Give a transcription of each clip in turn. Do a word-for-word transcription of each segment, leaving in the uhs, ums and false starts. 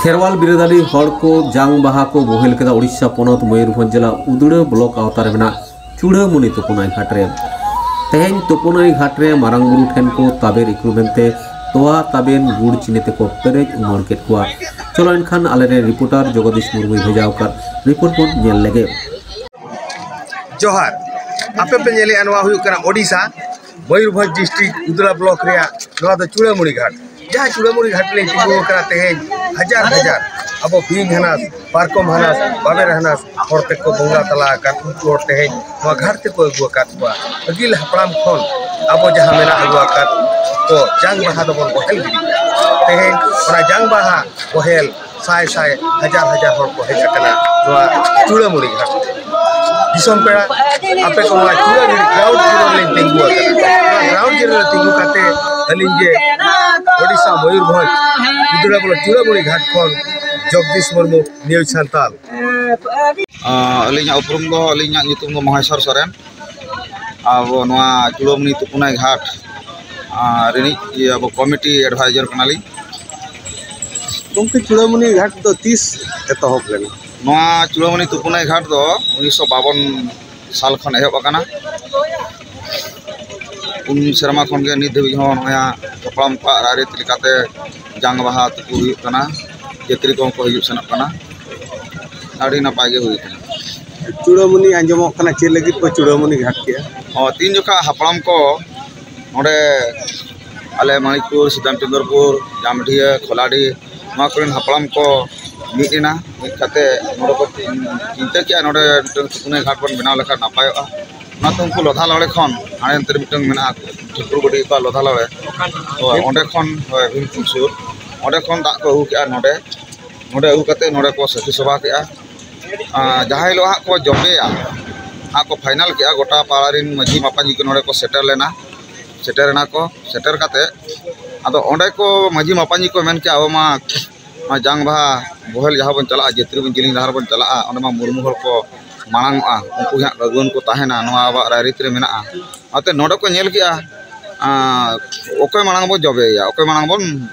ᱠᱷᱮᱨᱣᱟᱞ ᱵᱤᱨᱟᱹᱫᱟᱞᱤ ᱦᱚᱲ ᱠᱚ ᱡᱟᱝ ᱵᱟᱦᱟ ᱠᱚ ᱵᱚᱦᱮᱞ ᱠᱮᱫᱟ ᱳᱰᱤᱥᱟ ᱯᱚᱱᱚᱛ ᱢᱚᱭᱩᱨᱵᱷᱚᱸᱡᱽ ᱡᱮᱞᱟ ᱩᱫᱽᱲᱟᱹ ᱵᱞᱚᱠ ᱟᱣᱛᱟ ᱨᱮ ᱢᱮᱱᱟᱜ ᱪᱩᱲᱟᱹᱢᱩᱱᱤ ᱛᱩᱯᱩᱱᱟᱹᱭ ᱜᱷᱟᱴ ᱨᱮ᱾ ᱛᱮᱦᱮᱧ ᱛᱩᱯᱩᱱᱟᱹᱭ ᱜᱷᱟᱴ ᱨᱮ ᱢᱟᱨᱟᱝ ᱵᱩᱨᱩ ᱴᱷᱮᱱ ᱠᱚ ᱛᱟᱵᱮᱨ ᱤᱠᱲᱩᱢ ᱮᱱᱛᱮ ᱛᱚᱣᱟ ᱛᱟᱵᱮᱱ ᱜᱩᱲ ᱪᱤᱱᱤ ᱛᱮᱠᱚ ᱯᱮᱨᱮᱡ ᱩᱢᱟᱹᱲ ᱠᱮᱫ ᱠᱚᱣᱟ᱾ ᱪᱚᱞᱚ ᱮᱱᱠᱷᱟᱱ ᱟᱞᱮᱨᱮᱱ ᱨᱤᱯᱳᱨᱴᱟᱨ ᱡᱚᱜᱚᱫᱤᱥ ᱢᱩᱨᱢᱩᱭ ᱵᱷᱮᱡᱟ ᱟᱠᱟᱫ ᱨᱤᱯᱳᱨᱴ ᱵᱚᱱ ᱧᱮᱞ ᱞᱮᱜᱮ᱾ ᱡᱚᱦᱟᱨ, ᱟᱯᱮ ᱯᱮ ᱧᱮᱞᱮᱜᱼᱟ, ᱱᱚᱣᱟ ᱦᱩᱭᱩᱜ ᱠᱟᱱᱟ ᱳᱰᱤᱥᱟ, ᱢᱚᱭᱩᱨᱵᱷᱚᱸᱡᱽ ᱰᱤᱥᱴᱨᱤᱠᱴ ᱩᱫᱽᱲᱟ ᱵᱞᱚᱠ ᱨᱮᱭᱟᱜ ᱱᱚᱣᱟ ᱫᱚ ᱪᱩᱲᱟᱹᱢᱩᱲᱤ ᱜᱷᱟᱴ᱾ ᱡᱟᱦᱟᱸ ᱪᱩᱲᱟᱹᱢᱩᱲᱤ ᱜᱷᱟᱴ ᱨᱮᱞᱤᱧ ᱛᱤᱸᱜᱩ ᱟᱠᱟᱱᱟ ᱛᱮᱦᱮᱧ, ᱦᱟᱡᱟᱨ ᱦᱟᱡᱟᱨ ᱟᱵᱚ ᱵᱤᱧ ᱦᱟᱱᱟᱥ, ᱯᱟᱨᱠᱚᱢ ᱦᱟᱱᱟᱥ, ᱵᱟᱵᱮᱨ ᱦᱟᱱᱟᱥ ᱦᱚᱲ ᱛᱮᱠᱚ ᱵᱚᱸᱜᱟ ᱛᱟᱞᱟ ᱟᱠᱟᱫ, ᱩᱱᱠᱩ ᱦᱚᱲ ᱛᱮᱦᱮᱧ ᱱᱚᱣᱟ ᱜᱷᱟᱴ ᱛᱮᱠᱚ ᱟᱹᱜᱩ ᱟᱠᱟᱫ ᱠᱚᱣᱟ᱾ ᱟᱹᱜᱤᱞ ᱦᱟᱯᱲᱟᱢ ᱠᱷᱚᱱ ᱟᱵᱚ ᱡᱟᱦᱟᱸ ᱢᱮᱱᱟᱜ ᱟᱹᱜᱩ ᱟᱠᱟᱫ ᱠᱚ, ᱡᱟᱝ ᱵᱟᱦᱟ ᱫᱚᱵᱚᱱ ᱵᱚᱦᱮᱞ ᱜᱤᱰᱤ ᱠᱟᱜᱼᱟ᱾ ᱛᱮᱦᱮᱧ ᱚᱱᱟ ᱡᱟᱝ ᱵᱟᱦᱟ ᱵᱚᱦᱮᱞ ᱥᱟᱭ ᱥᱟᱭ, ᱦᱟᱡᱟᱨ ᱦᱟᱡᱟᱨ ᱦᱚᱲ ᱠᱚ ᱦᱮᱡ ᱟᱠᱟᱱᱟ ᱱᱚᱣᱟ ᱪᱩᱲᱟᱹᱢᱩᱲᱤ ᱜᱷᱟᱴ᱾ ᱫᱤᱥᱚᱢ ᱯᱮᱲᱟ, ᱟᱯᱮ ᱠᱚ ᱱᱚᱣᱟ ᱪᱩᱲᱟᱹᱢᱩᱲᱤ ᱜᱨᱟᱣᱩᱱᱰ ᱡᱤᱨᱳ ᱨᱮᱞᱤᱧ ᱛᱤᱸᱜᱩ ᱟᱠᱟᱱᱟ᱾ ᱱᱚᱣᱟ ᱜᱨᱟᱣᱩᱱᱰ ᱡᱤᱨᱳ ᱨᱮ ᱛᱤᱸᱜᱩ ᱠᱟᱛᱮ ᱟᱹᱞᱤᱧ ᱜᱮ ᱳᱰᱤᱥᱟ ᱢᱚᱭᱩᱨᱵᱷᱚᱸᱡᱽ ᱩᱫᱽᱲᱟ ᱵᱞᱚᱠ ᱪᱩᱲᱟᱹᱢᱩᱲᱤ ᱜᱷᱟᱴ ᱠᱷᱚᱱ ᱡᱚᱜᱽᱫᱤᱥ ᱢᱩᱨᱢᱩ, ᱱᱤᱭᱩᱡᱽ ᱥᱟᱱᱛᱟᱞ᱾ ᱟᱸ, ᱟᱹᱞᱤᱧᱟᱜ ᱩᱯᱨᱩᱢ ᱫᱚ, ᱟᱹᱞᱤᱧᱟᱜ ᱧᱩᱛᱩᱢ ᱫᱚ ᱢᱚᱦᱮᱥᱚᱨ ᱥᱚᱨᱮᱱ᱾ ᱟᱵᱚ ᱱᱚᱣᱟ ᱪᱩᱲᱟᱹᱢᱩᱱᱤ ᱛᱩᱯᱩᱱᱟᱹᱭ ᱜᱷᱟᱴ, ᱟᱸ, ᱨᱤᱱᱤᱡ ᱤᱭᱟᱹ ᱟᱵᱚ ᱠᱚᱢᱤᱴᱤ ᱮᱰᱵᱷᱟᱭᱡᱟᱨ ᱠᱟᱱᱟᱞᱤᱧ᱾ ᱜᱚᱢᱠᱮ, ᱪᱩᱲᱟᱹᱢᱩᱱᱤ ᱜᱷᱟᱴ ᱫᱚ ᱛᱤᱥ ᱮᱛᱚᱦᱚᱵ ᱞᱮᱱᱟ? ᱱᱚᱣᱟ ᱪᱩᱲᱟᱹᱢᱩᱱᱤ ᱛᱩᱯᱩᱱᱟᱹᱭ ᱜᱷᱟᱴ ᱫᱚ ᱩᱱᱤᱥᱥᱚ ᱵᱟᱵᱚᱱ ᱥᱟᱞ ᱠᱷᱚᱱ ᱮᱦᱚᱵ ᱟᱠᱟᱱᱟ᱾ ᱩᱱ ᱥᱮᱨᱢᱟ ᱠᱷᱚᱱ ᱜᱮ ᱱᱤᱛ ᱫᱷᱟᱹᱵᱤᱡ ᱦᱚᱸ ᱱᱚᱜᱼᱚᱭ ᱦᱟᱸᱜ ᱦᱟᱯᱲᱟᱢ ᱠᱚᱣᱟᱜ ᱨᱟᱭᱨᱤᱛ ᱞᱮᱠᱟᱛᱮ ᱡᱟᱝ ᱵᱟᱦᱟ ᱛᱩᱯᱩ ᱦᱩᱭᱩᱜ ᱠᱟᱱᱟ, ᱡᱟᱹᱛᱨᱤ ᱠᱚᱦᱚᱸ ᱠᱚ ᱦᱤᱡᱩᱜ ᱥᱮᱱᱚᱜ ᱠᱟᱱᱟ, ᱟᱹᱰᱤ ᱱᱟᱯᱟᱭ ᱜᱮ ᱦᱩᱭ ᱠᱟᱱᱟ᱾ ᱪᱩᱲᱟᱹᱢᱩᱱᱤ ᱟᱸᱡᱚᱢᱚᱜ ᱠᱟᱱᱟ, ᱪᱮᱫ ᱞᱟᱹᱜᱤᱫ ᱠᱚ ᱪᱩᱲᱟᱹᱢᱩᱱᱤ ᱜᱷᱟᱴ ᱠᱮᱜᱼᱟ? ᱚ, ᱛᱤᱱ ᱡᱚᱠᱷᱟ ᱦᱟᱯᱲᱟᱢ ᱠᱚ ᱱᱚᱰᱮ ᱟᱞᱮ ᱢᱟᱹᱱᱤᱠᱯᱩᱨ, ᱥᱤᱫᱟᱢ ᱪᱚᱸᱫᱨᱚᱯᱩᱨ, ᱡᱟᱢᱰᱤᱦᱟᱹ, ᱠᱷᱚᱞᱟᱰᱤ, ᱱᱚᱣᱟ ᱠᱚᱨᱮᱱ ᱦᱟᱯᱲᱟᱢ ᱠᱚ ᱢᱤᱫ ᱮᱱᱟ, ᱢᱤᱫ ᱠᱟᱛᱮ ᱱᱚᱰᱮ ᱠᱚ ᱪᱤᱱᱛᱟᱹ ᱠᱮᱜᱼᱟ, ᱱᱚᱰᱮ ᱢᱤᱫᱴᱟᱝ ᱛᱩᱯᱩᱱᱟᱹᱭ ᱜᱷᱟᱴ ᱵᱚᱱ ᱵᱮᱱᱟᱣ ᱞᱮᱠᱷᱟᱱ ᱱᱟᱯᱟᱭᱚᱜᱼᱟ᱾ ᱚᱱᱟᱛᱮ ᱩᱱᱠᱩ ᱞᱚᱫᱷᱟ ᱞᱟᱲᱮ ᱠᱷᱚᱱ, ᱦᱟᱱᱮ ᱚᱱᱛᱮ ᱨᱮ ᱢᱤᱫᱴᱟᱝ ᱢᱮᱱᱟᱜᱼᱟ, ᱴᱷᱟᱹᱠᱩᱨ ᱵᱟᱹᱰᱤ ᱠᱚᱣᱟᱜ ᱞᱚᱫᱷᱟ ᱞᱟᱲᱮ, ᱦᱳᱭ, ᱚᱸᱰᱮ ᱠᱷᱚᱱ, ᱦᱳᱭ, ᱵᱷᱤᱢᱯᱩᱨ ᱥᱩᱨ, ᱚᱸᱰᱮ ᱠᱷᱚᱱ ᱫᱟᱜ ᱠᱚ ᱟᱹᱜᱩ ᱠᱮᱜᱼᱟ ᱱᱚᱰᱮ᱾ ᱱᱚᱰᱮ ᱟᱹᱜᱩ ᱠᱟᱛᱮ ᱱᱚᱰᱮ ᱠᱚ ᱥᱟᱹᱠᱷᱤ ᱥᱚᱵᱷᱟ ᱠᱮᱜᱼᱟ᱾ ᱟᱨ ᱡᱟᱦᱟᱸ ᱦᱤᱞᱳᱜ ᱦᱟᱸᱜ ᱠᱚ ᱡᱚᱵᱮᱭᱟ, ᱦᱟᱸᱜ ᱠᱚ ᱯᱷᱟᱭᱱᱟᱞ ᱠᱮᱜᱼᱟ, ᱜᱚᱴᱟ ᱯᱟᱲᱟ ᱨᱮᱱ ᱢᱟᱹᱡᱷᱤ ᱢᱟᱯᱟᱧᱡᱤ ᱠᱚ ᱱᱚᱰᱮ ᱠᱚ ᱥᱮᱴᱮᱨ ᱞᱮᱱᱟ, ᱥᱮᱴᱮᱨ ᱮᱱᱟ ᱠᱚ᱾ ᱥᱮᱴᱮᱨ ᱠᱟᱛᱮ ᱟᱫᱚ ᱚᱸᱰᱮ ᱠᱚ ᱢᱟᱹᱡᱷᱤ ᱢᱟᱯᱟᱧᱡᱤ ᱠᱚ ᱢᱮᱱ ᱠᱮᱜᱼᱟ, ᱟᱵᱚ ᱢᱟ ᱱᱚᱣᱟ ᱡᱟᱝ ᱵᱟᱦᱟ ᱵᱚᱦᱮᱞ ᱡᱟᱦᱟᱸ ᱵᱚᱱ ᱪᱟᱞᱟᱜᱼᱟ, ᱡᱟᱹᱛᱨᱤ ᱵᱚᱱ ᱡᱮᱞᱮᱧ ᱰᱟᱦᱟᱨ ᱵᱚᱱ ᱪᱟᱞᱟᱜᱼᱟ, ᱚᱸᱰᱮ ᱢᱟ ᱢᱩᱨᱢᱩ ᱦᱚᱲ ᱠᱚ ᱢᱟᱲᱟᱝ ᱚᱜᱼᱟ, ᱩᱱᱠᱩ ᱜᱮ ᱦᱟᱸᱜ ᱟᱹᱜᱩᱣᱟᱹᱱ ᱠᱚ ᱛᱟᱦᱮᱱᱟ, ᱱᱚᱣᱟ ᱟᱵᱚᱣᱟᱜ ᱨᱟᱭᱨᱤᱛ ᱨᱮ ᱢᱮᱱᱟᱜᱼᱟ᱾ ᱚᱱᱟᱛᱮ ᱱᱚᱰᱮ ᱠᱚ ᱧᱮᱞ ᱠᱮᱜᱼᱟ, ᱟᱸ, ᱚᱠᱚᱭ ᱢᱟᱲᱟᱝ ᱵᱚᱱ ᱡᱚᱵᱮᱭᱮᱭᱟ, ᱚᱠᱚᱭ ᱢᱟᱲᱟᱝ ᱵᱚᱱ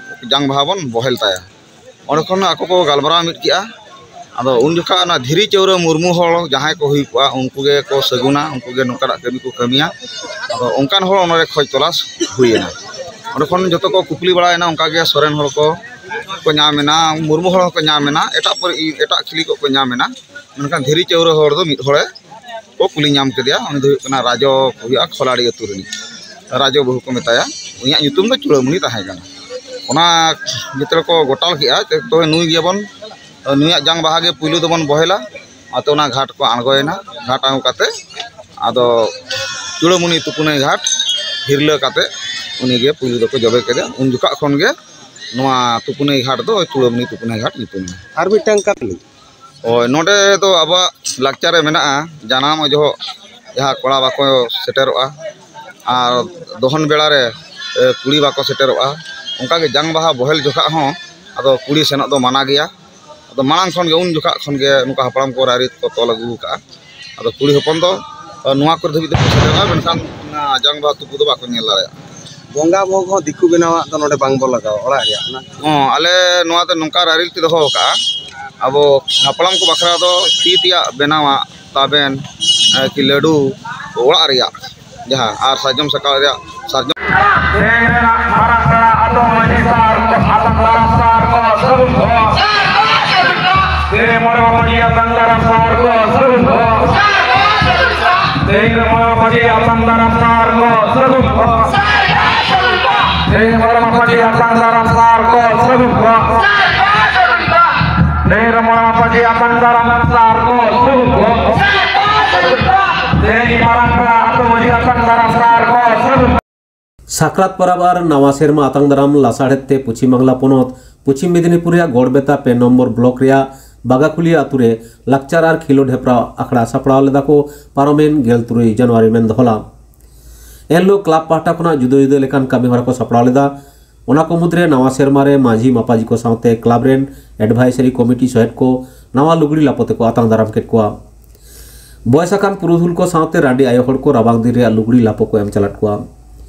ᱡᱟᱝ ᱵᱟᱦᱟ ᱵᱚᱱ ᱵᱚᱦᱮᱞ ᱛᱟᱭᱟ᱾ ᱚᱸᱰᱮ ᱠᱷᱚᱱ ᱟᱠᱚ ᱠᱚ ᱜᱟᱞᱢᱟᱨᱟᱣ ᱢᱤᱫ ᱠᱮᱜᱼᱟ᱾ ᱟᱫᱚ ᱩᱱ ᱡᱚᱠᱷᱟ ᱚᱱᱟ ᱫᱷᱤᱨᱤ ᱪᱟᱹᱣᱨᱟᱹ ᱢᱩᱨᱢᱩ ᱦᱚᱲ ᱡᱟᱦᱟᱸᱭ ᱠᱚ ᱦᱩᱭ ᱠᱚᱜᱼᱟ, ᱩᱱᱠᱩ ᱜᱮᱠᱚ ᱥᱟᱹᱜᱩᱱᱟ, ᱩᱱᱠᱩ ᱜᱮ ᱱᱚᱝᱠᱟᱱᱟᱜ ᱠᱟᱹᱢᱤ ᱠᱚ ᱠᱟᱹᱢᱤᱭᱟ᱾ ᱟᱫᱚ ᱚᱱᱠᱟᱱ ᱦᱚᱲ ᱚᱱᱟᱨᱮ ᱠᱷᱚᱡᱽ ᱛᱚᱞᱟᱥ ᱦᱩᱭᱮᱱᱟ᱾ ᱚᱸᱰᱮ ᱠᱷᱚᱱ ᱡᱚᱛᱚ ᱠᱚ ᱠᱩᱯᱞᱤ ᱵᱟᱲᱟᱭᱮᱱᱟ, ᱚᱱᱠᱟ ᱜᱮ ᱥᱚᱨᱮᱱ ᱦᱚᱲ ᱠᱚ ᱠᱚ ᱧᱟᱢ ᱮᱱᱟ, ᱢᱩᱨᱢᱩ ᱦᱚᱲ ᱦᱚᱸᱠᱚ ᱧᱟᱢ ᱮᱱᱟ, ᱮᱴᱟᱜ ᱯᱟᱹᱨ-, ᱮᱴᱟᱜ ᱠᱷᱤᱞᱤ ᱠᱚ ᱠᱚ ᱧᱟᱢ ᱮᱱᱟ᱾ ᱢᱮᱱᱠᱷᱟᱱ ᱫᱷᱤᱨᱤ ᱪᱟᱹᱣᱨᱟᱹ ᱦᱚᱲ ᱫᱚ ᱢᱤᱫ ᱦᱚᱲᱮ ᱠᱚ ᱠᱩᱞᱤ ᱧᱟᱢ ᱠᱮᱫᱮᱭᱟ᱾ ᱩᱱᱤ ᱫᱚ ᱦᱩᱭᱩᱜ ᱠᱟᱱᱟ ᱨᱟᱡᱚ, ᱦᱩᱭᱩᱜᱼᱟ ᱠᱷᱚᱞᱟᱲᱤ ᱟᱹᱛᱩ ᱨᱤᱱᱤᱡ, ᱨᱟᱡᱚ ᱵᱟᱹᱦᱩ ᱠᱚ ᱢᱮᱛᱟᱭᱟ᱾ ᱩᱱᱤᱭᱟᱜ ᱧᱩᱛᱩᱢ ᱫᱚ ᱪᱩᱲᱟᱹᱢᱩᱱᱤ ᱛᱟᱦᱮᱸ ᱠᱟᱱᱟ᱾ ᱚᱱᱟ ᱵᱷᱤᱛᱨᱤ ᱠᱚ ᱜᱚᱴᱟ ᱠᱮᱜᱼᱟ, ᱛᱚᱵᱮ ᱱᱩᱭ ᱜᱮᱵᱚᱱ, ᱱᱩᱭᱟᱜ ᱡᱟᱝ ᱵᱟᱦᱟ ᱜᱮ ᱯᱩᱭᱞᱩ ᱫᱚᱵᱚᱱ ᱵᱚᱦᱮᱞᱟ᱾ ᱚᱱᱟᱛᱮ ᱚᱱᱟ ᱜᱷᱟᱴ ᱠᱚ ᱟᱬᱜᱚᱭᱮᱱᱟ᱾ ᱜᱷᱟᱴ ᱟᱬᱜᱚ ᱠᱟᱛᱮ ᱟᱫᱚ ᱪᱩᱲᱟᱹᱢᱩᱱᱤ ᱛᱩᱯᱩᱱᱟᱹᱭ ᱜᱷᱟᱴ ᱦᱤᱨᱞᱟᱹ ᱠᱟᱛᱮ ᱩᱱᱤᱜᱮ ᱯᱩᱭᱞᱩ ᱫᱚᱠᱚ ᱡᱚᱵᱮ ᱠᱮᱫᱮᱭᱟ᱾ ᱩᱱ ᱡᱚᱠᱷᱟᱜ ᱠᱷᱚᱱ ᱜᱮ ᱱᱚᱣᱟ ᱛᱩᱯᱩᱱᱟᱹᱭ ᱜᱷᱟᱴ ᱫᱚ ᱪᱩᱲᱟᱹᱢᱩᱱᱤ ᱛᱩᱯᱩᱱᱟᱹᱭ ᱜᱷᱟᱴ ᱧᱩᱛᱩᱢ ᱮᱱᱟ᱾ ᱟᱨ ᱢᱤᱫᱴᱟᱝ ᱠᱟᱛᱷᱟ ᱞᱤᱧ ᱦᱳᱭ, ᱱᱚᱰᱮ ᱫᱚ ᱟᱵᱚᱣᱟᱜ ᱞᱟᱠᱪᱟᱨ ᱨᱮ ᱢᱮᱱᱟᱜᱼᱟ, ᱡᱟᱱᱟᱢ ᱡᱚᱦᱚᱜ ᱡᱟᱦᱟᱸ ᱠᱚᱲᱟ ᱵᱟᱠᱚ ᱥᱮᱴᱮᱨᱚᱜᱼᱟ ᱟᱨ ᱫᱚᱦᱚᱱ ᱵᱮᱲᱟ ᱨᱮ, ᱮ, ᱠᱩᱲᱤ ᱵᱟᱠᱚ ᱥᱮᱴᱮᱨᱚᱜᱼᱟ, ᱚᱱᱠᱟᱜᱮ ᱡᱟᱝ ᱵᱟᱦᱟ ᱵᱚᱦᱮᱞ ᱡᱚᱠᱷᱟᱜ ᱦᱚᱸ ᱟᱫᱚ ᱠᱩᱲᱤ ᱥᱮᱱᱚᱜ ᱫᱚ ᱢᱟᱱᱟ ᱜᱮᱭᱟ᱾ ᱟᱫᱚ ᱢᱟᱲᱟᱝ ᱠᱷᱚᱱ ᱜᱮ, ᱩᱱ ᱡᱚᱠᱷᱟᱜ ᱠᱷᱚᱱ ᱜᱮ ᱱᱚᱝᱠᱟ ᱦᱟᱯᱲᱟᱢ ᱠᱚ ᱨᱟᱭᱨᱤᱛ ᱠᱚ ᱛᱚᱞ ᱟᱹᱜᱩ ᱟᱠᱟᱫᱼᱟ᱾ ᱟᱫᱚ ᱠᱩᱲᱤ ᱦᱚᱯᱚᱱ ᱫᱚ, ᱮ, ᱱᱚᱣᱟ ᱠᱚᱨᱮ ᱫᱷᱟᱹᱵᱤᱡ ᱫᱚᱠᱚ ᱥᱮᱴᱮᱨᱚᱜᱼᱟ, ᱢᱮᱱᱠᱷᱟᱱ ᱚᱱᱟ ᱡᱟᱝ ᱵᱟᱦᱟ ᱛᱩᱯᱩ ᱫᱚ ᱵᱟᱠᱚ ᱧᱮᱞ ᱫᱟᱲᱮᱭᱟᱜᱼᱟ᱾ ᱵᱚᱸᱜᱟ ᱵᱷᱳᱜᱽ ᱦᱚᱸ ᱫᱤᱠᱩ ᱵᱮᱱᱟᱣᱟᱜ ᱫᱚ ᱱᱚᱰᱮ ᱵᱟᱝ ᱵᱚ ᱞᱟᱜᱟᱣᱟ ᱚᱲᱟᱜ ᱨᱮᱭᱟᱜ ᱚᱱᱟ᱾ ᱦᱚᱸ, ᱟᱞᱮ ᱱᱚᱣᱟ ᱫᱚ ᱱᱚᱝᱠᱟ ᱨᱟᱭᱨᱤᱛ ᱞᱮ ᱫᱚᱦᱚ ᱟᱠᱟᱫᱼᱟ, ᱟᱵᱚ ᱦᱟᱯᱲᱟᱢ ᱠᱚ ᱵᱟᱠᱷᱨᱟ ᱫᱚ ᱛᱤ ᱛᱮᱭᱟᱜ ᱵᱮᱱᱟᱣᱟᱜ ᱛᱟᱵᱮᱱ, ᱮ, ᱠᱤ ᱞᱟᱹᱰᱩ ᱚᱲᱟᱜ ᱨᱮᱭᱟᱜ ᱡᱟᱦᱟᱸ, ᱟᱨ ᱥᱟᱨᱡᱚᱢ ᱥᱟᱠᱟᱢ ᱨᱮᱭᱟᱜ ᱥᱟᱨᱡᱚᱢ ᱛᱮᱦᱮᱧ ᱨᱮᱱᱟᱜ ᱢᱟᱨᱟᱝ ᱯᱮᱲᱟ ᱟᱛᱳ ᱢᱟᱹᱡᱷᱤ ᱥᱟᱨ ᱠᱚ, ᱟᱛᱟᱝ ᱫᱟᱨᱟᱢ ᱥᱟᱨ ᱠᱚ ᱥᱟᱹᱜᱩᱱ ᱠᱚ᱾ ᱛᱮᱦᱮᱧ ᱢᱚᱬᱮ ᱢᱟᱹᱡᱷᱤ ᱟᱛᱟᱝ ᱫᱟᱨᱟᱢ ᱥᱟᱨ ᱠᱚ ᱥᱟᱹᱜᱩᱱ ᱠᱚ᱾ ᱛᱮᱦᱮᱧ ᱨᱮ ᱢᱚᱬᱮ ᱢᱟᱹᱡᱷᱤ ᱟᱛᱟᱝ ᱫᱟᱨᱟᱢ ᱥᱟᱨ ᱠᱚ ᱥᱟᱹᱜᱩᱱ ᱠᱚ᱾ ᱛᱮᱦᱮᱧ ᱢᱚᱬᱮ ᱢᱟᱹᱡᱷᱤ ᱟᱛᱟᱝ ᱫᱟᱨᱟᱢ ᱥᱟᱨ ᱠᱚ ᱥᱟᱹᱜᱩᱱ ᱠᱚ᱾ ᱛᱮᱦᱮᱧ ᱨᱮ ᱢᱚᱬᱮ ᱢᱟᱹᱡᱷᱤ ᱟᱛᱟᱝ ᱫᱟᱨᱟᱢ ᱥᱟᱨ ᱠᱚ ᱥᱟᱹᱜᱩᱱ ᱠᱚ᱾ ᱛᱮᱦᱮᱧ ᱢᱟᱨᱟᱝ ᱯᱮᱲᱟ ᱟᱛᱳ ᱢᱟᱹᱡᱷᱤ ᱟᱛᱟᱝ ᱫᱟᱨᱟᱢ ᱥᱟᱨ ᱠᱚ ᱥᱟᱹᱜᱩᱱ ᱠᱚ᱾ ᱥᱟᱠᱨᱟᱛ ᱯᱚᱨᱚᱵᱽ ᱟᱨ ᱱᱟᱣᱟ ᱥᱮᱨᱢᱟ ᱟᱛᱟᱝ ᱫᱟᱨᱟᱢ ᱞᱟᱥᱟᱲᱦᱮᱫ ᱛᱮ ᱯᱚᱪᱷᱤᱢ ᱵᱟᱝᱞᱟ ᱯᱚᱱᱚᱛ ᱯᱚᱪᱷᱤᱢ ᱢᱮᱫᱤᱱᱤᱯᱩᱨ ᱨᱮᱭᱟᱜ ᱜᱚᱲᱵᱮᱛᱟ ᱯᱮ ᱱᱚᱢᱵᱚᱨ ᱵᱞᱚᱠ ᱨᱮᱭᱟᱜ ᱵᱟᱜᱟᱠᱩᱞᱤᱭᱟ ᱟᱛᱳ ᱨᱮ ᱞᱟᱠᱪᱟᱨ ᱟᱨ ᱠᱷᱮᱞᱳᱰ ᱦᱮᱯᱨᱟᱣ ᱟᱠᱷᱲᱟ ᱥᱟᱯᱲᱟᱣ ᱞᱮᱫᱟ ᱠᱚ ᱯᱟᱨᱚᱢᱮᱱ ᱜᱮᱞ ᱛᱩᱨᱩᱭ ᱡᱟᱱᱩᱣᱟᱨᱤ ᱢᱮᱱ ᱫᱚᱦᱚᱞᱟ᱾ ᱮᱱᱦᱤᱞᱳᱜ ᱠᱞᱟᱵᱽ ᱯᱟᱦᱴᱟ ᱠᱷᱚᱱᱟᱜ ᱡᱩᱫᱟᱹ ᱡᱩᱫᱟᱹ ᱞᱮᱠᱟᱱ ᱠᱟᱹᱢᱤ ᱦᱚᱨᱟ ᱠᱚ ᱥᱟᱯᱲᱟᱣ ᱞᱮᱫᱟ᱾ ᱚᱱᱟ ᱠᱚ ᱢᱩᱫᱽᱨᱮ ᱱᱟᱣᱟ ᱥᱮᱨᱢᱟ ᱨᱮ ᱢᱟᱹᱡᱷᱤ ᱢᱟᱯᱟᱡᱤ ᱠᱚ ᱥᱟᱶᱛᱮ ᱠᱞᱟᱵᱽ ᱨᱮᱱ ᱮᱰᱵᱷᱟᱭᱥᱟᱨᱤ ᱠᱚᱢᱤᱴᱤ ᱥᱚᱦᱮᱫ ᱠᱚ ᱱᱟᱣᱟ ᱞᱩᱜᱽᱲᱤ ᱞᱟᱯᱚ ᱛᱮᱠᱚ ᱟᱛᱟᱝ ᱫᱟᱨᱟᱢ ᱠᱮᱫ ᱠᱚᱣᱟ᱾ ᱵᱚᱭᱮᱥ ᱟᱠᱟᱱ ᱯᱩᱨᱩᱫᱷᱩᱞ ᱠᱚ ᱥᱟᱶᱛᱮ ᱨᱟᱺᱰᱤ ᱟᱭᱳ ᱦᱚᱲ ᱠᱚ ᱨᱟᱵᱟᱝ ᱫᱤᱱ ᱨᱮᱭᱟᱜ ᱞᱩᱜᱽᱲᱤ ᱞᱟᱯᱚ ᱠᱚ ᱮᱢ ᱪᱟᱞᱟᱫ ᱠᱚᱣᱟ᱾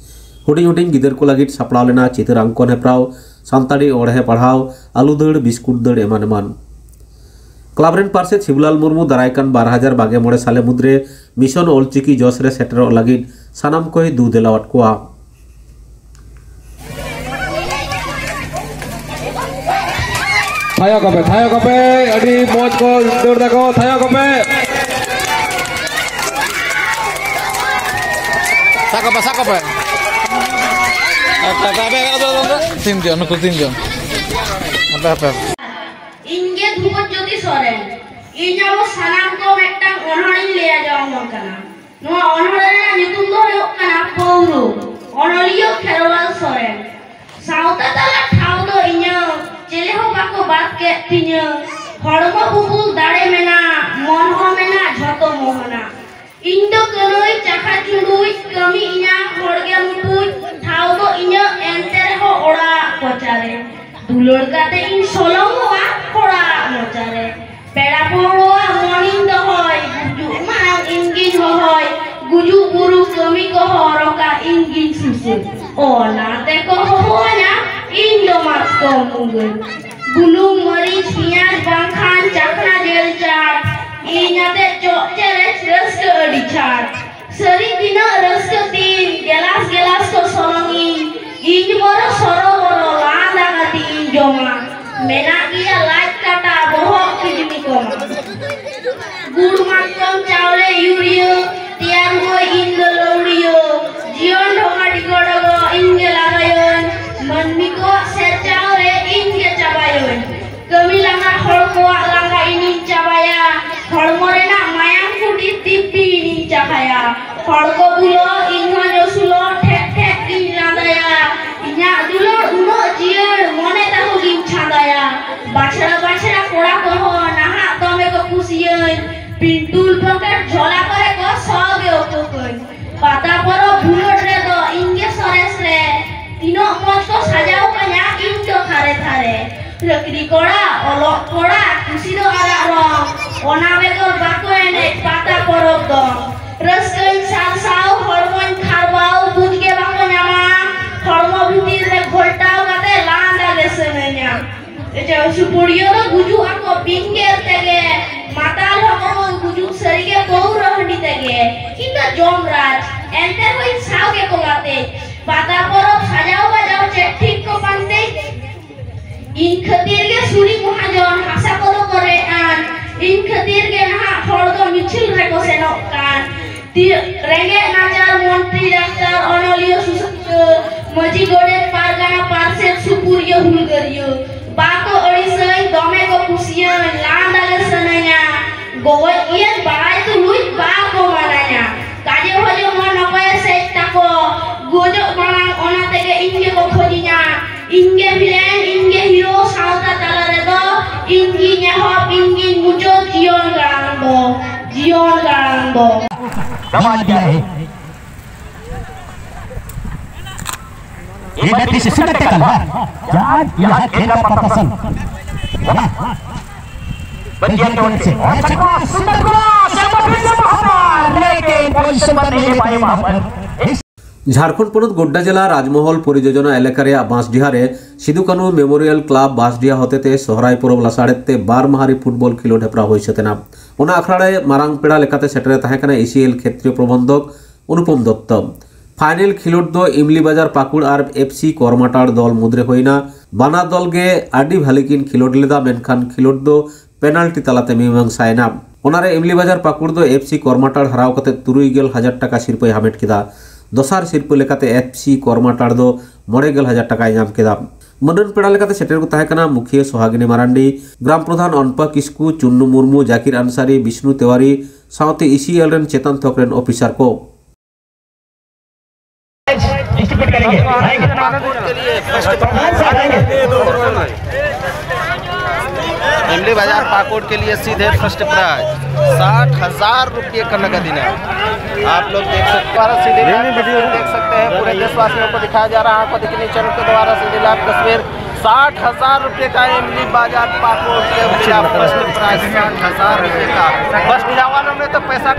ᱦᱩᱰᱤᱧ ᱦᱩᱰᱤᱧ ᱜᱤᱫᱟᱹᱨ ᱠᱚ ᱞᱟᱹᱜᱤᱫ ᱥᱟᱯᱲᱟᱣ ᱞᱮᱱᱟ ᱪᱤᱛᱟᱹᱨ ᱟᱝᱠᱚᱱ ᱦᱮᱯᱨᱟᱣ, ᱥᱟᱱᱛᱟᱲᱤ ᱚᱬᱦᱮ ᱯᱟᱲᱦᱟᱣ, ᱟᱹᱞᱩ ᱫᱟᱹᱲ, ᱵᱤᱥᱠᱩᱴ ᱫᱟᱹᱲ ᱮᱢᱟᱱ ᱮᱢᱟᱱ᱾ ᱠᱞᱟᱵᱽ ᱨᱮᱱ ᱯᱟᱨᱥᱮᱛ ᱥᱤᱵᱩᱞᱟᱞ ᱢᱩᱨᱢᱩ ᱫᱟᱨᱟᱭ ᱠᱟᱱ ᱵᱟᱨ ᱦᱟᱡᱟᱨ ᱵᱟᱜᱮ ᱢᱚᱬᱮ ᱥᱟᱞᱮ ᱢᱩᱫᱽᱨᱮ ᱢᱤᱥᱚᱱ ᱚᱞᱪᱤᱠᱤ ᱡᱚᱥ ᱨᱮ ᱥᱮᱴᱮᱨᱚᱜ ᱞᱟᱹᱜᱤᱫ ᱥᱟᱱᱟᱢ ᱠᱚᱭ ᱫᱩ ᱫᱮᱞᱟᱣᱟᱫ ᱠᱚᱣᱟ᱾ ᱛᱷᱟᱭᱚ ᱠᱚᱯᱮ, ᱛᱷᱟᱭᱚ ᱠᱚᱯᱮ, ᱟᱹᱰᱤ ᱢᱚᱡᱽ ᱠᱚ ᱫᱟᱹᱲ ᱫᱟᱠᱚ, ᱛᱷᱟᱭᱚ ᱠᱚᱯᱮ᱾ ᱥᱟᱵ ᱠᱚᱯᱮ, ᱥᱟᱵ ᱠᱚᱯᱮ᱾ ᱟᱯᱮ, ᱟᱯᱮ, ᱟᱯᱮ, ᱟᱯᱮ, ᱟᱯᱮ, ᱛᱤᱱ ᱡᱚᱱ, ᱱᱩᱠᱩ ᱛᱤᱱ ᱡᱚᱱ᱾ ᱟᱯᱮ, ᱟᱯᱮ᱾ ᱤᱧ ᱜᱮ ᱫᱷᱩᱵᱚᱡᱽᱡᱳᱛᱤ ᱥᱚᱨᱮᱱ᱾ ᱤᱧ ᱟᱵᱚ ᱥᱟᱱᱟᱢ ᱠᱚ ᱢᱤᱫᱴᱟᱝ ᱚᱱᱚᱬᱦᱮᱧ ᱞᱟᱹᱭ ᱟᱸᱡᱚᱢ ᱟᱵᱚᱱ ᱠᱟᱱᱟ᱾ ᱱᱚᱣᱟ ᱚᱱᱚᱬᱦᱮ ᱨᱮᱱᱟᱜ ᱧᱩᱛᱩᱢ ᱫᱚ ᱦᱩᱭᱩᱜ ᱠᱟᱱᱟ ᱯᱟᱹᱣᱨᱟᱹ᱾ ᱚᱱᱚᱞᱤᱭᱟᱹ ᱠᱷᱮᱨᱣᱟᱞ ᱥᱚᱨᱮᱱ᱾ ᱥᱟᱶᱛᱟ ᱛᱟᱞᱟ ᱴᱷᱟᱶ ᱫᱚ ᱤᱧᱟᱹᱜ, ᱪᱮᱞᱮ ᱦᱚᱸ ᱵᱟᱠᱚ ᱵᱟᱫ ᱠᱮᱫ ᱛᱤᱧᱟᱹ᱾ ᱦᱚᱲᱢᱚ ᱵᱩᱵᱩᱞ ᱫᱟᱲᱮ ᱢᱮᱱᱟᱜ, ᱢᱚᱱ ᱦᱚᱸ ᱢᱮᱱᱟᱜ ᱡᱷᱚᱛᱚ ᱢᱚᱦᱚᱱᱟᱜ᱾ ᱤᱧ ᱫᱚ ᱠᱟᱹᱱᱟᱹᱧ ᱪᱟᱠᱷᱟ ᱪᱩᱰᱩᱡ, ᱠᱟᱹᱢᱤ ᱤᱧᱟᱹᱜ ᱦᱚᱲ ᱜᱮ ᱢᱩᱴᱩᱡ, ᱴᱷᱟᱶ ᱫᱚ ᱤᱧᱟᱹᱜ ᱮᱱᱛᱮ ᱨᱮᱦᱚᱸ ᱚᱲᱟᱜ ᱠᱚᱪᱟᱨᱮ᱾ ᱫᱩᱞᱟᱹᱲ ᱠᱟᱛᱮ ᱤᱧ ᱥᱚᱞᱚᱝᱚᱜᱼᱟ ᱦᱚᱲᱟᱜ ᱢᱚᱪᱟᱨᱮ᱾ ᱯᱮᱲᱟ ᱯᱟᱹᱲᱣᱟᱹᱣᱟᱜ ᱢᱚᱱᱤᱧ ᱫᱚᱦᱚᱭ, ᱜᱩᱡᱩᱜ ᱢᱟᱲᱟᱝ ᱤᱧ ᱜᱤᱧ ᱦᱚᱦᱚᱭ᱾ ᱜᱩᱡᱩᱜ ᱵᱩᱨᱩ ᱠᱟᱹᱢᱤ ᱠᱚ ᱦᱚᱨᱚᱜᱟ ᱤᱧ ᱜᱤᱧ ᱥᱩᱥᱟᱹᱨ᱾ ᱚᱱᱟ ᱛᱮᱠᱚ ᱦᱚᱦᱚᱣᱟᱹᱧᱟ ᱤᱧ ᱫᱚ ᱢᱟᱛᱠᱚᱢ ᱢᱩᱜᱟᱹᱨ᱾ ᱵᱩᱞᱩᱝ ᱢᱟᱹᱨᱤᱪ ᱯᱮᱸᱭᱟᱡᱽ ᱵᱟᱝᱠᱷᱟᱱ ᱪᱟᱠᱷᱱᱟ ᱡᱮᱞ ᱪᱟᱴ᱾ ᱤᱧ ᱟᱛᱮ ᱪᱚᱜ ᱪᱮᱨᱮᱡ ᱨᱟᱹᱥᱠᱟᱹ ᱟᱹᱰᱤ ᱪᱷᱟᱴ᱾ ᱥᱟᱹᱨᱤ ᱛᱤᱱᱟᱹᱜ ᱨᱟᱹᱥᱠᱟᱹ ᱛᱤᱧ, ᱜᱮᱞᱟᱥ ᱜᱮᱞᱟᱥ ᱠᱚ ᱥᱚᱞᱚᱝᱤᱧ᱾ ᱤᱧ ᱵᱚᱨᱚ ᱥᱚᱨᱚ ᱵᱚᱨᱚ ᱞᱟᱸᱫᱟ ᱠᱟᱛᱮ ᱤᱧ ᱡᱚᱢᱟ᱾ ᱢᱮᱱᱟᱜ ᱜᱮᱭᱟ ᱞᱟᱡ ᱠᱟᱴᱟ ᱵᱚᱦᱚᱜ ᱠᱤᱰᱱᱤ ᱠᱚᱢᱟ᱾ ᱜᱩᱲ ᱢᱟᱛᱠᱚᱢ ᱪᱟᱣᱞᱮ ᱭᱩᱨᱤᱭᱟᱹ, ᱛᱮᱭᱟᱨ ᱦᱚᱸ ᱤᱧ ᱫᱚ ᱞᱟᱹᱣᱲᱤᱭᱟᱹ᱾ ᱡᱤᱭᱚᱱ ᱰᱷᱚᱜᱟ ᱰᱤᱜᱚ ᱰᱚᱜᱚ ᱤᱧ ᱜᱮ ᱞᱟᱜᱟᱭᱟᱹᱧ᱾ ᱢᱟᱹᱱᱢᱤ ᱠᱚᱣᱟᱜ ᱥᱮᱨᱪᱟᱣ ᱨᱮ ᱤᱧ ᱜᱮ ᱪᱟᱵᱟᱭᱟᱹᱧ᱾ ᱠᱟᱹᱢᱤ ᱞᱟᱸᱜᱟ ᱦᱚᱲ ᱠᱚᱣᱟᱜ ᱞᱟᱸᱜᱟ ᱤᱧᱤᱧ ᱪᱟᱵᱟᱭᱟ᱾ ᱦᱚᱲᱢᱚ ᱨᱮᱱᱟᱜ ᱢᱟᱭᱟᱢ ᱠᱩᱴᱤ ᱛᱤᱯᱤ ᱤᱧᱤᱧ ᱪᱟᱠᱷᱟᱭᱟ᱾ ᱦᱚᱲ ᱠᱚ ᱵᱩᱞᱟᱹ, ᱤᱧ ᱦᱚᱸ ᱧᱩᱥᱩᱞᱚᱜ ᱴᱷᱮᱠ ᱴᱷᱮᱠ ᱜᱤᱧ ᱞᱟᱸᱫᱟᱭᱟ᱾ ᱤᱧᱟᱹᱜ ᱫᱩᱞᱟᱹᱲ ᱩᱱᱟᱹᱜ ᱡᱤᱭᱟᱹᱲ, ᱢᱚᱱᱮ ᱛᱟᱹᱦᱩ ᱜᱤᱧ ᱪᱷᱟᱸᱫᱟᱭᱟ᱾ ᱵᱟᱪᱷᱲᱟ ᱵᱟᱪᱷᱲᱟ ᱠᱚᱲᱟ ᱠᱚᱦᱚᱸ ᱱᱟᱦᱟᱜ ᱫᱚᱢᱮ ᱠᱚ ᱠᱩᱥᱤᱭᱟᱹᱧ᱾ ᱯᱤᱱᱴᱩᱞ ᱯᱚᱠᱮᱴ ᱡᱷᱚᱞᱟ ᱠᱚᱨᱮ ᱠᱚ ᱥᱚ ᱜᱮ ᱩᱠᱩ ᱠᱟᱹᱧ᱾ ᱯᱟᱛᱟ ᱯᱚᱨᱚᱵᱽ ᱵᱷᱩᱞᱟᱹᱴ ᱨᱮᱫᱚ ᱤᱧ ᱜᱮ ᱥᱚᱨᱮᱥ ᱨᱮ᱾ ᱛᱤᱱᱟᱹᱜ ᱢᱚᱡᱽ ᱠᱚ ᱥᱟᱡᱟᱣ ᱠᱟᱹᱧᱟ ᱤᱧ ᱫᱚ ᱛᱷᱟᱨᱮ ᱛᱷᱟᱨᱮ᱾ ᱨᱟᱹᱠᱲᱤ ᱠᱚᱲᱟ, ᱚᱞᱚᱜ ᱠᱚᱲᱟ, ᱠᱩᱥᱤ ᱫᱚ ᱟᱨᱟᱜ ᱨᱚᱝ᱾ ᱚᱱᱟ ᱵᱮᱜᱚᱨ ᱵᱟᱠᱚ ᱮᱱᱮᱡ ᱯᱟᱛᱟ ᱯᱚᱨᱚᱵᱽ ᱫᱚ᱾ ᱨᱟᱹᱥᱠᱟᱹᱧ ᱥᱟᱨᱥᱟᱣ, ᱦᱚᱲᱢᱚᱧ ᱠᱷᱟᱨᱵᱟᱣ, ᱵᱩᱡᱽ ᱜᱮ ᱵᱟᱠᱚ ᱧᱟᱢᱟ᱾ ᱦᱚᱲᱢᱚ ᱵᱷᱤᱛᱤᱨ ᱨᱮ ᱜᱷᱚᱞᱴᱟᱣ ᱠᱟᱛᱮ ᱞᱟᱸᱫᱟ ᱥᱩᱯᱩᱲᱤᱭᱟᱹ ᱫᱚ ᱜᱩᱡᱩᱜ ᱟᱠᱚ ᱵᱤᱧ ᱜᱮᱨ ᱛᱮᱜᱮ, ᱢᱟᱛᱟᱞ ᱦᱚᱸᱠᱚ ᱜᱩᱡᱩᱜ ᱥᱟᱹᱨᱤᱜᱮ ᱯᱟᱹᱣᱨᱟᱹ ᱦᱟᱺᱰᱤ ᱛᱮᱜᱮ᱾ ᱤᱧ ᱫᱚ ᱡᱚᱢ ᱨᱟᱡᱽ, ᱮᱱᱛᱮ ᱨᱮᱦᱚᱸ ᱤᱧ ᱥᱟᱶ ᱜᱮᱠᱚ ᱜᱟᱛᱮ᱾ ᱯᱟᱛᱟ ᱯᱚᱨᱚᱵᱽ ᱥᱟᱡᱟᱣ ᱵᱟᱡᱟᱣ ᱪᱮᱫ ᱴᱷᱤᱠ ᱠᱚ ᱯᱟᱱᱛᱮ᱾ ᱤᱧ ᱠᱷᱟᱹᱛᱤᱨ ᱜᱮ ᱥᱩᱨᱤ ᱢᱚᱦᱟᱡᱚᱱ ᱦᱟᱥᱟ ᱠᱚᱫᱚ ᱠᱚ ᱨᱮᱡ ᱟᱱ᱾ ᱤᱧ ᱠᱷᱟᱹᱛᱤᱨ ᱜᱮ ᱱᱟᱦᱟᱜ ᱦᱚᱲ ᱫᱚ ᱢᱤᱪᱷᱤᱞ ᱨᱮᱠᱚ ᱥᱮᱱᱚᱜ ᱠᱟᱱ᱾ ᱛᱤ-, ᱨᱮᱸᱜᱮᱡ ᱱᱟᱪᱟᱨ ᱢᱚᱱᱛᱨᱤ ᱰᱟᱠᱛᱟᱨ ᱚᱱᱚᱞᱤᱭᱟᱹ ᱥᱩᱥᱟᱹᱨᱤᱭᱟᱹ ᱢᱟᱹᱡᱷᱤ ᱜᱚᱰᱮᱛ ᱯᱟᱨᱜᱟᱱᱟ ᱯᱟᱨᱥᱮᱛ ᱥᱩᱯᱩᱨᱤᱭᱟᱹ ᱦᱩᱞᱜᱟᱹᱨᱤᱭᱟᱹ ᱵᱟᱠᱚ ᱟᱹᱲᱤᱥᱟᱹᱧ, ᱫᱚᱢᱮ ᱠᱚ ᱠᱩᱥᱤᱭᱟᱹᱧ, ᱞᱟᱸᱫᱟ ᱜᱮ ᱥᱟᱱᱟᱧᱟ᱾ ᱜᱚᱜᱚᱡ ᱜᱤᱭᱟᱹᱧ ᱵᱟᱲᱟᱭ ᱛᱩᱞᱩᱡ ᱵᱟᱠᱚ ᱢᱟᱱᱟᱧᱟ᱾ ᱠᱟᱡᱮ ᱵᱷᱚᱡᱮ ᱢᱚᱱ ᱚᱠᱚᱭᱮ ᱥᱮᱡ ᱛᱟᱠᱚ, ᱜᱚᱡᱚᱜ ᱢᱟᱲᱟᱝ ᱚᱱᱟ ᱛᱮᱜᱮ ᱤᱧ ᱜᱮᱠᱚ ᱠᱷᱚᱡᱤᱧᱟ᱾ ᱤᱧ ᱜᱮ ᱵᱷᱤᱞᱮᱱ, ᱤᱧ ᱜᱮ ᱦᱤᱨᱳ, ᱥᱟᱶᱛᱟ ᱛᱟᱞᱟ ᱨᱮᱫᱚ ᱤᱧ ᱜᱤᱧ ᱮᱦᱚᱵ, ᱤᱧ ᱜᱤᱧ ᱢᱩᱪᱟᱹᱫ, ᱡᱤᱭᱚᱱ ᱜᱟᱲᱟᱝ ᱫᱚ, ᱡᱤᱭᱚᱱ ᱜᱟᱲᱟᱝ ᱫᱚ᱾ ये बैटरी से सुंदर टेकल है। जहाँ यहाँ खेल का प्रदर्शन। वाह। बच्चियों की ओर से। और छक्का, सुंदर क्रॉस, यहाँ पर फिर से वहाँ पर, लेकिन पोजीशन पर नहीं ले पाए वहाँ पर। इस ᱡᱷᱟᱲᱠᱷᱚᱸᱰ ᱯᱚᱱᱚᱛ ᱜᱳᱰᱰᱟ ᱡᱮᱞᱟ ᱨᱟᱡᱽᱢᱚᱦᱚᱞ ᱯᱚᱨᱤᱡᱳᱡᱚᱱᱟ ᱮᱞᱟᱠᱟ ᱨᱮᱭᱟᱜ ᱵᱟᱸᱥᱰᱤᱦᱟ ᱨᱮ ᱥᱤᱫᱩ ᱠᱟᱹᱱᱦᱩ ᱢᱮᱢᱳᱨᱤᱭᱟᱞ ᱠᱞᱟᱵᱽ ᱵᱟᱸᱥᱰᱤᱦᱟ ᱦᱚᱛᱮᱛᱮ ᱥᱚᱦᱨᱟᱭ ᱯᱚᱨᱚᱵᱽ ᱞᱟᱥᱟᱲᱦᱮᱫ ᱛᱮ ᱵᱟᱨ ᱢᱟᱦᱟ ᱨᱮ ᱯᱷᱩᱴᱵᱚᱞ ᱠᱷᱮᱞᱳᱰ ᱦᱮᱯᱨᱟᱣ ᱦᱩᱭ ᱥᱟᱹᱛ ᱮᱱᱟ᱾ ᱚᱱᱟ ᱟᱠᱷᱲᱟ ᱨᱮ ᱢᱟᱨᱟᱝ ᱯᱮᱲᱟ ᱞᱮᱠᱟᱛᱮ ᱥᱮᱴᱮᱨ ᱛᱟᱦᱮᱸ ᱠᱟᱱᱟ ᱮᱥᱤᱮᱞ ᱠᱷᱮᱛᱨᱤᱭᱚ ᱯᱨᱚᱵᱚᱱᱫᱷᱚᱠ ᱚᱱᱩᱯᱚᱢ ᱫᱚᱛᱛᱚ᱾ ᱯᱷᱟᱭᱱᱮᱞ ᱠᱷᱮᱞᱳᱰ ᱫᱚ ᱤᱢᱞᱤ ᱵᱟᱡᱟᱨ ᱯᱟᱹᱠᱩᱲ ᱟᱨ ᱮᱯᱷᱥᱤ ᱠᱚᱨᱢᱟᱴᱟᱲ ᱫᱚᱞ ᱢᱩᱫᱽᱨᱮ ᱦᱩᱭᱱᱟ᱾ ᱵᱟᱱᱟᱨ ᱫᱚᱞ ᱜᱮ ᱟᱹᱰᱤ ᱵᱷᱟᱞᱤ ᱠᱤᱱ ᱠᱷᱮᱞᱳᱰ ᱞᱮᱫᱟ, ᱢᱮᱱᱠᱷᱟᱱ ᱠᱷᱮᱞᱳᱰ ᱫᱚ ᱯᱮᱱᱟᱞᱴᱤ ᱛᱟᱞᱟᱛᱮ ᱢᱤᱢᱟᱝᱥᱟᱭᱮᱱᱟ᱾ ᱚᱱᱟᱨᱮ ᱤᱢᱞᱤ ᱵᱟᱡᱟᱨ ᱯᱟᱹᱠᱩᱲ ᱫᱚ ᱮᱯᱷᱥᱤ ᱠᱚᱨᱢᱟᱴᱟᱲ ᱦᱟᱨᱟᱣ ᱠᱟᱛᱮ ᱛᱩᱨᱩᱭ ᱜᱮᱞ ᱦᱟᱡᱟᱨ ᱴᱟᱠᱟ ᱥᱤᱨᱯᱟᱹᱭ ᱦᱟᱢᱮᱴ ᱠᱮᱫᱟ᱾ ᱫᱚᱥᱟᱨ ᱥᱤᱨᱯᱟᱹ ᱞᱮᱠᱟᱛᱮ ᱮᱯᱷᱥᱤ ᱠᱚᱨᱢᱟᱴᱟᱲ ᱫᱚ ᱢᱚᱬᱮ ᱜᱮᱞ ᱦᱟᱡᱟᱨ ᱴᱟᱠᱟᱭ ᱧᱟᱢ ᱠᱮᱫᱟ᱾ ᱢᱟᱹᱱᱟᱱ ᱯᱮᱲᱟ ᱞᱮᱠᱟᱛᱮ ᱥᱮᱴᱮᱨ ᱠᱚ ᱛᱟᱦᱮᱸ ᱠᱟᱱᱟ ᱢᱩᱠᱷᱤᱭᱟᱹ ᱥᱚᱦᱟᱜᱤᱱᱤ ᱢᱟᱨᱟᱱᱰᱤ, ᱜᱨᱟᱢ ᱯᱨᱚᱫᱷᱟᱱ ᱚᱱᱯᱟ ᱠᱤᱥᱠᱩ, ᱪᱩᱱᱱᱩ ᱢᱩᱨᱢᱩ, ᱡᱟᱠᱤᱨ ᱟᱱᱥᱟᱨᱤ, ᱵᱤᱥᱱᱩ ᱛᱮᱣᱟᱨᱤ ᱥᱟᱶᱛᱮ ᱤᱥᱤᱮᱞ ᱨᱮᱱ ᱪᱮᱛᱟᱱ ᱛᱷᱚᱠ ᱨᱮᱱ ᱚᱯᱷᱤᱥᱟᱨ ᱠᱚ᱾ डिस्ट्रीब्यूट करेंगे, आएंगे। पाकुड़ के लिए फर्स्ट प्राइज। इमली बाजार पाकुड़ के लिए सीधे फर्स्ट प्राइज, साठ हजार रुपये का नगद इनाम। आप लोग देख सकते हैं, सीधे लाइव तस्वीर देख सकते हैं, पूरे देशवासियों को दिखाया जा रहा है, आंखों देखनी चैनल के द्वारा सीधे लाइव तस्वीर। साठ हजार रुपये का इमली बाजार पाकुड़ के मिला फर्स्ट प्राइज, साठ हजार रुपये का। बस वालों ने तो पैसा